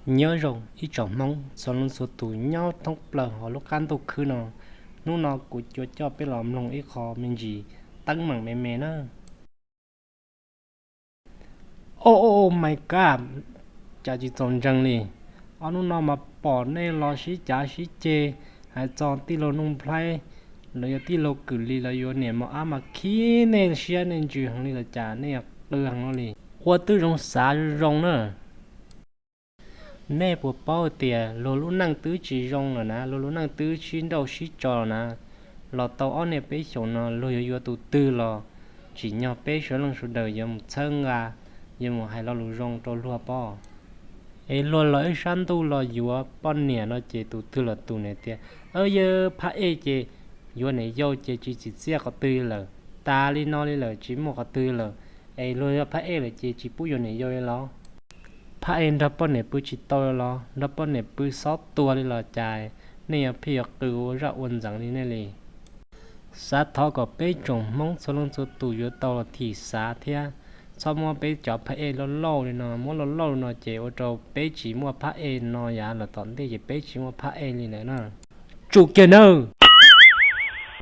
Nyob zoo ib tsoom Hmoob txhua leej txhua tus nyob thoob plaws hauv lub qab ntuj khwb no. Hnub no kuv yuav coj peb los mloog ib qho me ntsis teeb meem me me na. Oh, oh, oh my God, cas tsis txaus ntseeg li. Ob hnub no mas pom nej los sib cav sib ceg, hais txog tij laug Nuj Nplhaib los yog tij laug Kwm Lis los yuav niam mos ab mas khib nej siab nej ntsws heev li los cas nej qw heev li. Ua twb zoo xav zoo na. Nej puas paub tias luag lub neej twb tsis zoo lawm na, luag lub neej twb sib nrauj sib tso lawm na. Los tau ob niaj peb xyoos no luag yuav yuav tus twg los tsim nyog peb sawv leej sawv daws yuav mus txhawb nqa, yuav mus hais lo lus zoo rau luag pob. Es luag los ib sab ntuj los yuav poj niam no ces tus twg los tus niam tias, Yog phab ej ces yuav niam yau ces tsis tsim txiaj qhov twg lawm, tas li no li lawm tsis muaj qhov twg lawm. Es luag yog phab ej lawm ces tsis pub yuav niam yau li los? Phab ej nrog poj niam pw tsis tau los, nrog poj niam pw xob tuag li los cas nej yuav pheej yuav qw ua zaj ua ntxeev li nej li. Xav thov kom peb tsoom Hmoob txhua leej txhua tus yuav tau los thim xav thiab, txhob muab peb cov phab ej loj loj li no, muab loj loj li no ces ua rau peb tsis muaj phab ej no yav los tom ntej ces peb tsis muaj phab ej li lawm na. Tsum kiag nawb.